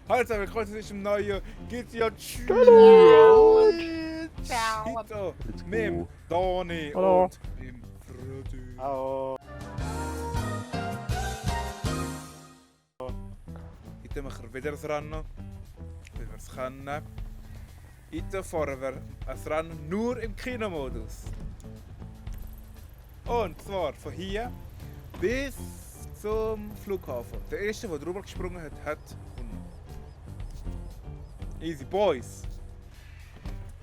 Hallo zusammen, willkommen zu diesem neuen GTA Ciao. Mit dem Dani Hallo. und dem Freddy. Hallo. Heute machen wir wieder ein Rennen, wie wir es kennen. Heute fahren wir ein Rennen nur im Kinomodus. Und zwar von hier bis zum Flughafen. Der erste, der drüber gesprungen hat, hat gewonnen. Easy boys.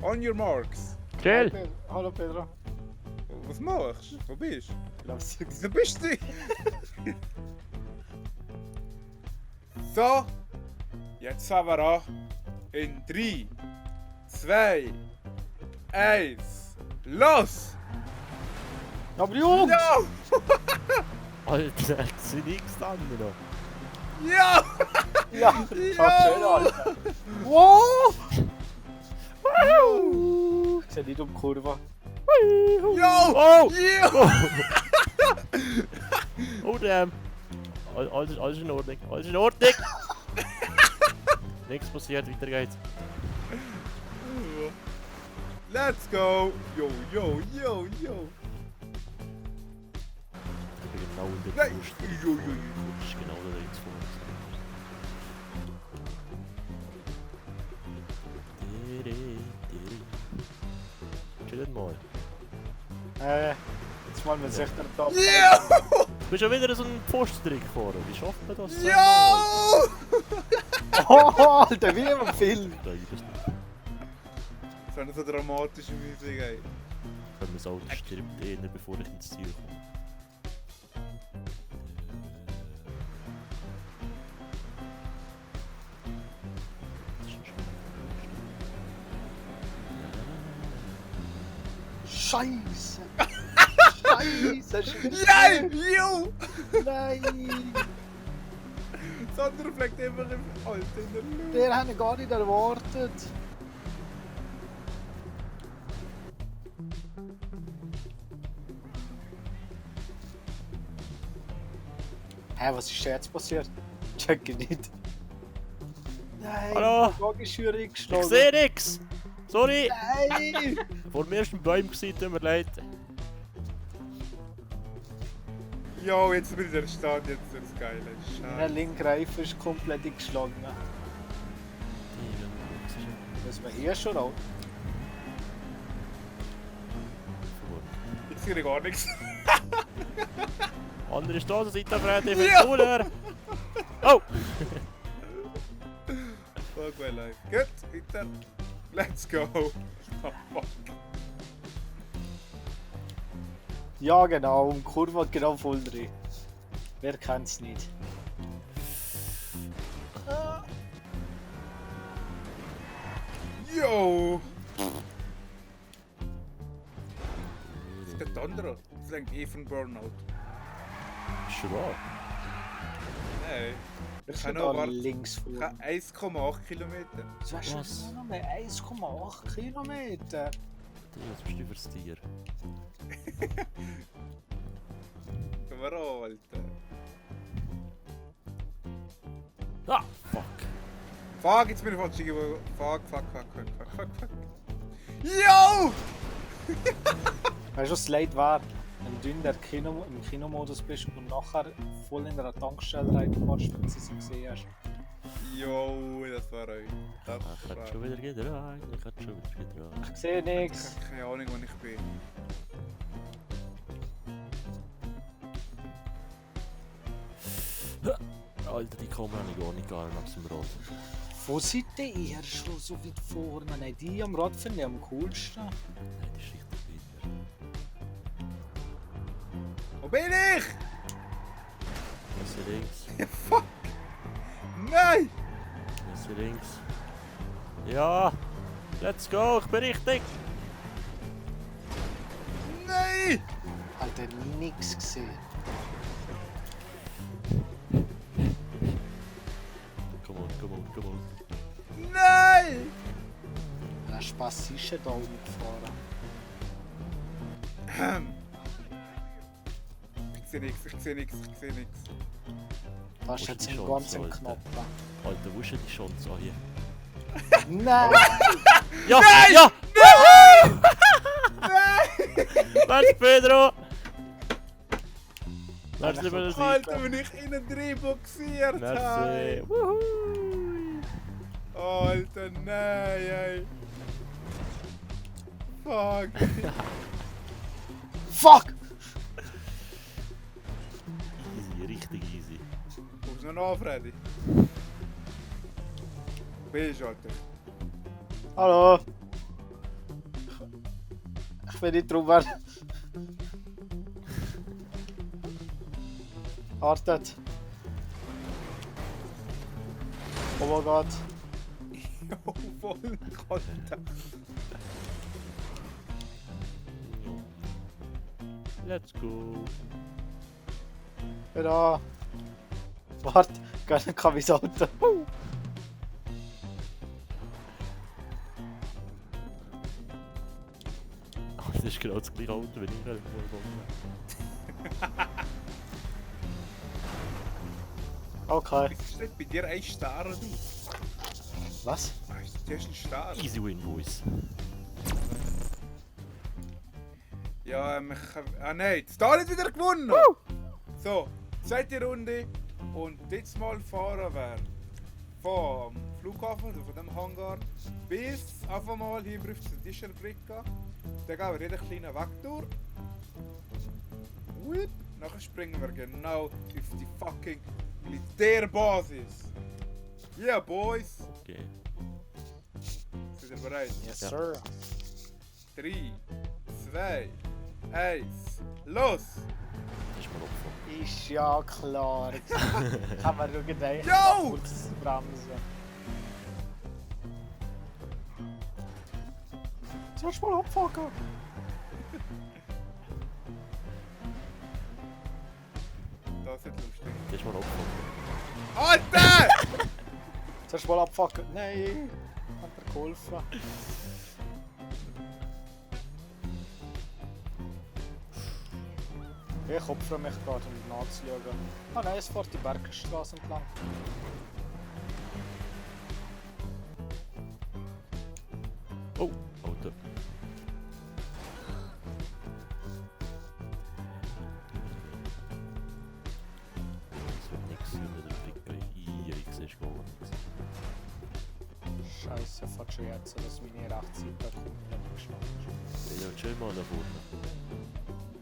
On your marks. Chill! Hallo Pedro. Was machst du? Wo bist du? Lass dich. Wieso bist du? So, jetzt fangen wir an. In 3, 2, 1, los! Aber Jungs! Ja! Alter, sind nichts dran noch. Ja! Ja, Ja! schön, Alter. Wow! Ich sehe nicht um die Kurve. Ja! Oh! Ja! Oh damn! Alles in Ordnung, alles in Ordnung! Nichts passiert, weiter geht's. Let's go! Yo, yo, yo, yo! Ich bin genau in der Nein! Brust. Yo, yo, yo. Das ist genau da jetzt vor uns. Chillen mal. Jetzt mal mit 16 Top. Ja! Du bist schon wieder so ein Posttrick gefahren. Wie schafft man das? Ja! Oh, Alter, wie im Film. Da ist es nicht. Das war so dramatische Musik, ey. Wenn man das Auto stirbt, eher bevor ich ins Ziel komme. Scheiße. Scheiße. Nein! Jo! Nein. Das andere fliegt immer im Alter in der Luft. Der habe ich gar nicht erwartet. Hä, was ist jetzt passiert? Check ich nicht. Nein, Hallo? die Waage ist schon Ich reingeschlagen. sehe nix! Sorry! Nein! Vor dem ersten Baum gewesen, tut mir leid. Jo, jetzt bin ich in der Stadt, jetzt ist das geil. Mein Scheiße. linker Reifen ist komplett eingeschlagen. Das war hier schon auch. Jetzt sehe ich gar nichts. Andere Straßenseite, Freddy, für Ja. cooler! Oh! Fuck my life. Gut, weiter. Let's go. Oh, fuck. Ja, genau, um die Kurve genau voll drin. Wer kennt's nicht? Jo! Das geht andere. Das lenkt eh von Burnout. Schon wahr? Nein. Wer Ich steht habe noch da warte. links Ich vor? habe 1,8 Kilometer. Das wäre Was? schon noch mehr 1,8 Kilometer. Jetzt bist du übers Tier. Komm mal an, Alter. Ah! Fuck! Fuck, jetzt bin ich falsch irgendwo. Fuck. Jo! Weißt du, was leid war? Wenn du in der im Kinomodus bist und nachher voll in einer Tankstelle reinfährst, wenn du sie gesehen hast. Jo, das war euch. Das Ich war... hab schon wieder gedreht, ich hab schon wieder gedreht. Ich sehe Ich nichts. habe keine Ahnung, wo ich bin. Alter, die Kamera habe ich gar nicht gegangen nach dem Rad. Wo seid ihr schon so weit vorne? Nein, die am Rad finde ich am coolsten. Nein, die ist richtig bitter. Wo bin ich? Was ist links? Fuck! Nein! Was ist links? Ja! Let's go, ich bin richtig! Nein! Alter, nix gesehen. Come on. Nein! Ein Spaß ist da umgefahren. Ich sehe nichts. Da ist Wo ist jetzt die ein Chance, ganz im Alter? Knappen. Alter, wo ist denn die Chance hier? Nein! Ja! Nein! Ja! Nein! Merci Pedro! Merci für den Sieg. Alter, wenn ich innen drin boxiert Merci! habe! Wuhu! Alter, nein, ey! Fuck! Fuck! Easy, richtig easy. Kommst du noch an, Freddy? Wo bist du, Alter? Hallo! Ich bin nicht drüber. Wartet. Oh mein Gott. Oh, voll Kontakt. Let's go! Bin da. Warte, ich kann mein Auto. Oh, das ist genau das gleiche Auto, wie ich gerade Okay. Wieso steht bei dir ein Star drauf? Was? Du hast einen Star. Easy win, Boys. Ja, ah nein, Star hat wieder gewonnen! So, zweite Runde. Und jetzt mal fahren wir vom Flughafen, also von dem Hangar, bis auf einmal hier auf die Tischerbrücke. Dann gehen wir jeden kleinen Weg durch. Und nachher springen wir genau auf die fucking Militärbasis. Yeah, boys! Okay. Seid ihr bereit? Yes, Ja. sir. 3, 2, 1, los! Das ist mir Opfer. Ist ja klar. Kann man nur gedacht, Yo! kurz bremsen. Sollst du mal abfucken? Das wird lustig. Das ist mir Opfer. Alter! Sollst du mal abfucken? Nein! Hat er geholfen? Ich opfere mich gerade, um nachzuschauen. Ah nein, es fährt die Bergstraße entlang. Oh, Auto. Das wird nichts über den Blick bei ich sehe gar nichts. Scheiße, fährt schon jetzt, dass meine Rechtsseite komplett geschnappt ist. Ja, chill mal da vorne.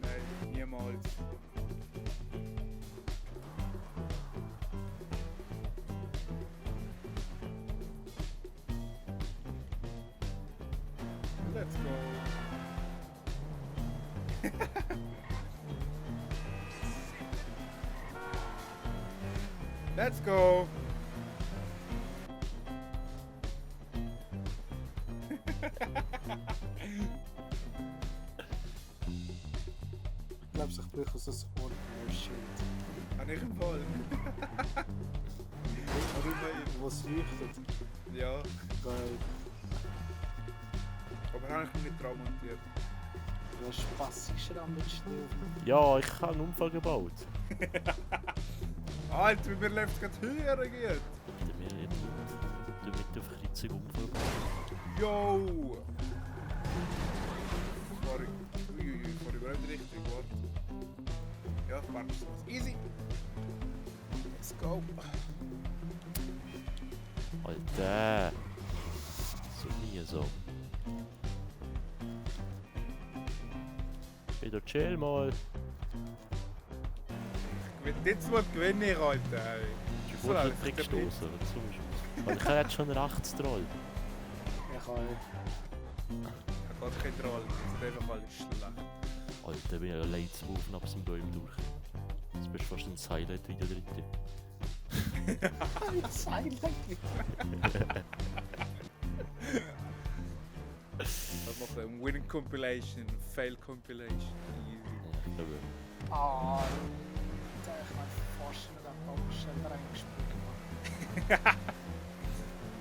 Nein, niemals. Let's go. Let's go. Ich glaube, ich brauche so ein Ordner-Schild. Habe ich einen Fall? Was leuchtet? Ja, Geil. aber habe ich mich nicht dran montiert. Ja, Spaß ist er mit Schnee. Ja, ich habe einen Unfall gebaut. Alter, mir läuft es gerade höher geht. Der mir eben damit auf Kritzig Unfall gebaut. Yo! Uiuiui, fahr ich überhaupt richtig, warte. Ja, ich warte es. Easy! Let's go! Alter! So nie so. Wieder chill mal. Jetzt mal gewinne ich, Alter. Ey. Ich wurde nicht weggestoßen. Weil ich habe jetzt schon rechts Troll. Ich habe Ich habe keinen Troll, das ist einfach alles schlecht. Alter, bin ich allein zum Laufen ab dem Bäumen durch. Jetzt bist du fast ins Highlight wie der dritte. ein Silent. Ich mache eine Win Compilation, Fail Compilation. Easy. Ich glaube, Ah, da ich mal fast in den Baumstelle reingesprungen.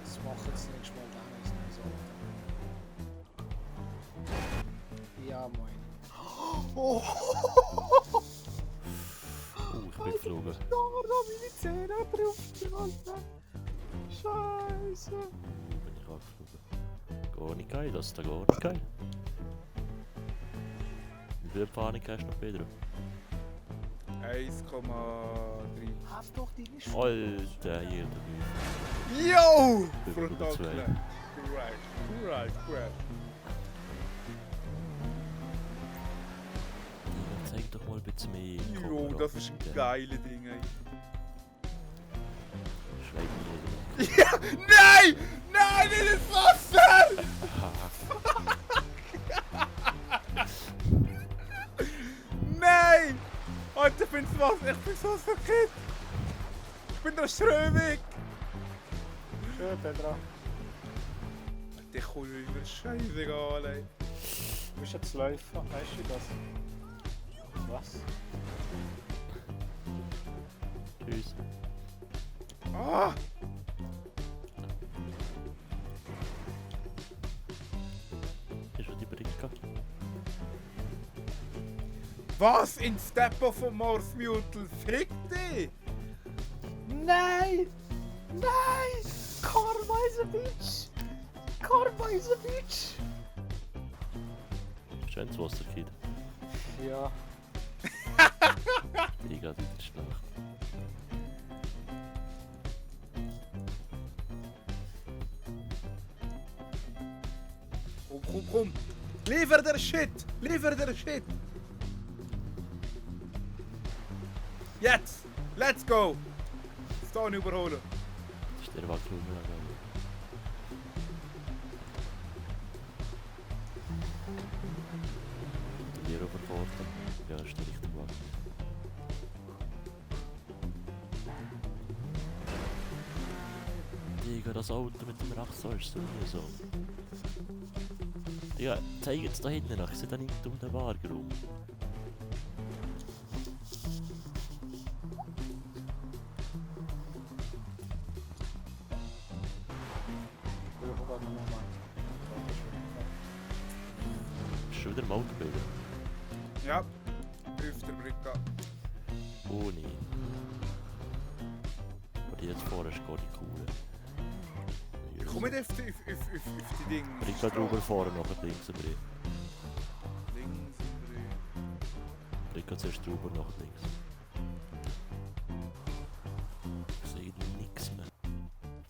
Das macht jetzt nicht mal dann, ist nicht so. Ja, moin. Oh! ich bin geflogen. Da meine Zähne drauf, Alter. Scheiße. Bin ich angeflogen. Gar nicht geil, das ist da gar nicht geil. Wie viel Panik hast du noch, Pedro? 1,3. Hab doch deine Schuhe. Alter, hier der Yo! Über Frontal zwei. Clap. Right. Ja, zeig doch mal ein bisschen mehr. Jo, das ist ein geiles Ding, ey. Schreib mir Ja! Nein! Nein, das ist Wasser! Nein! Alter, ich bin's Wasser, ich bin's Wasserkind! Ich bin der Strömig! Schön, Pedro. Die Kuh ist mir scheißegal, ey. Du bist jetzt Läufer, weißt du das? Was? Tschüss. Ah! Ist schon die Bricke? Was? In Stepper von Morse Mutal? Fick dich! Nein! Nein! Karma is a bitch! Karma is a bitch! Schönes Wasserkind. Ja. Die geht wieder schlecht. Komm! Liefer der Shit! Jetzt! Let's go! Stan überholen! Das ist der Wagen rumgegangen. Und hier überfahren. Ja, ist der richtige Wagen. Digga, das Auto mit dem Rachsau ist so mühsam. Digga, zeig jetzt da hinten nach, ich sehe da nicht um den Wagen rum. Ist schon wieder im Auto geblieben. Ja, prüft der Brücke. Oh nee. Aber die jetzt vorher ist gar nicht cool. Komm nicht auf die Dinge. Ich kann drüber fahren, nachher links und rechts. Links und rechts. Ich kann zuerst drüber, nachher links. Ich sehe nichts mehr.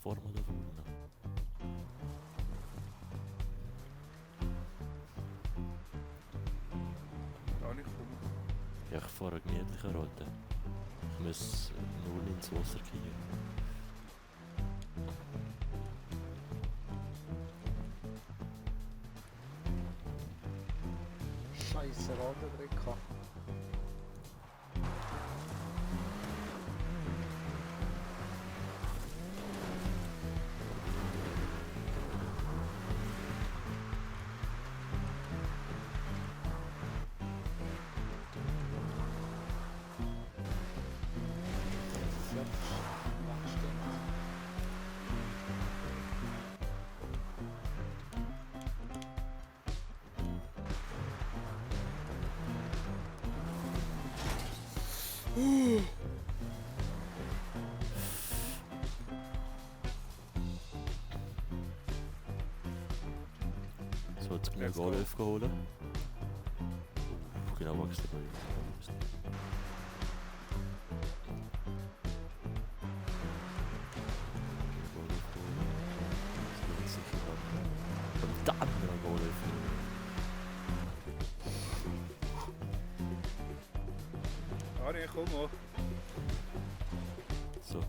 Fahren wir da vorne. Da nicht kommen. Ja, ich fahre gemütlicher Route. Ich muss nur ins Wasser gehen. Scheiße, Radendrücker. So, jetzt können wir Let's go. Golf holen. Genau, wachst du Verdammt, noch Golf. Ah, nee, komm auch. So,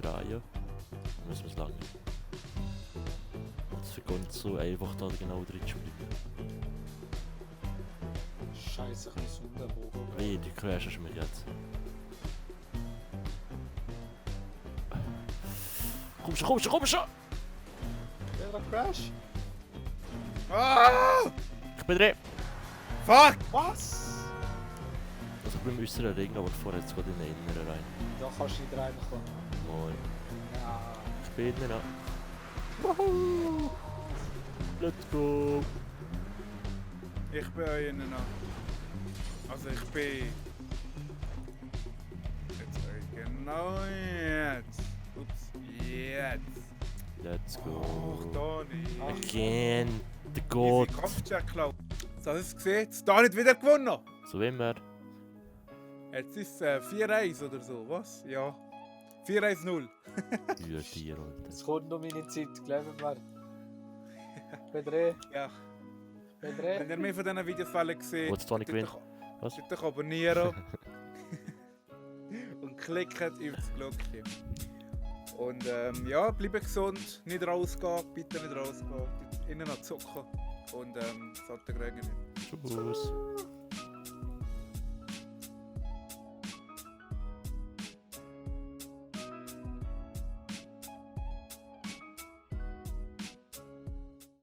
drehen. Dann müssen wir es lange. Es vergeht so einfach da genau drin zu bleiben. Scheiße, ich muss Unterbogen. Wie, du crashst mich jetzt. Komm schon! Der Crash? Ah! Ich bin drin! Fuck! Was? Also beim äußeren Ring, aber vorher jetzt gerade in den inneren rein. Da kannst du nicht reinkommen. Moin. Ja. Ich bin innen an. Woohoo! Let's go! Ich bin euch innen an. Also ich bin... Jetzt genau jetzt. Ups, jetzt. let's go. Ach, Dani. Again, der Easy Gott. Kampfcheck, Klaus. So, hast du es gesehen? Jetzt Dani hat wieder gewonnen. So immer. Jetzt ist es 4-1 oder so, was? Ja. 4-1-0. Für Tier, Alter. Es kommt noch meine Zeit, glauben wir. Pedre, Ja. Wenn Pedre. ihr mehr von diesen Videos gesehen Wolltest du nicht gewinnen? Was? Tut doch abonnieren. Und klickt auf das Glöckchen. Und ja, bleibt gesund, nicht rausgehen, bitte nicht rausgehen. Innen noch zocken. Und Santa Gregen. Tschüss.